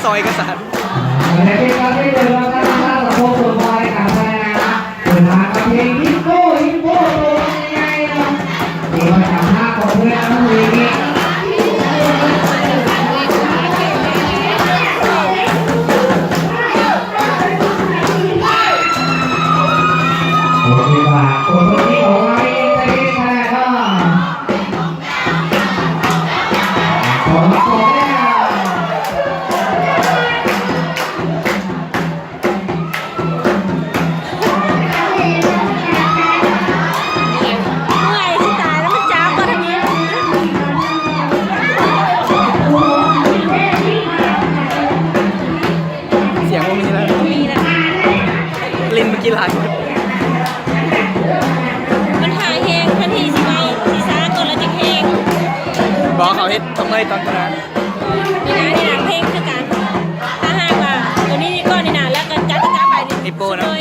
ຊອຍກະສັດ. ແລະເປັນການເດີນທາງສະໂພກຕົວບອຍກັບຄະນະ ເດີນທາງກັບເພງຮິບໂກ້ ຣິບໂກ້ໂຕໃຫຍ່ເນາະ ທີ່ວ່າຈະພາຂອງເພື່ອນເຮົາເອງນີ້ ໂອເຄ ບາດຄົນທີ່ເອົາໄວ້ໃນຂະນະກໍ ເມື່ອຍຊິຕາຍແລ້ວ ມັນຈັບບໍ່ທັນ. ສຽງບໍ່ມີແລ້ວ ບໍ່ມີແລ້ວ ຫຼິ້ນເມື່ອກີ້ຫຼາຍໝົດ. ມັນຫາແຮງ ຄັນທີ່ຊິໄວຊິຊ້າກ່ອນແລ້ວຈັ່ງແຮງ. ບໍ່ ເຂົາເຮັດຕ້ອງໄວຕອນຂະນະ. ນີ້ນະ ນີ້ນະ ເພງຄືກັນ. ຖ້າຫາກວ່າໂຕນີ້ກ່ອນນີ້ນະ ແລ້ວກໍຈັດຕະກະໄປນີ້ ເອໂປເນາະ.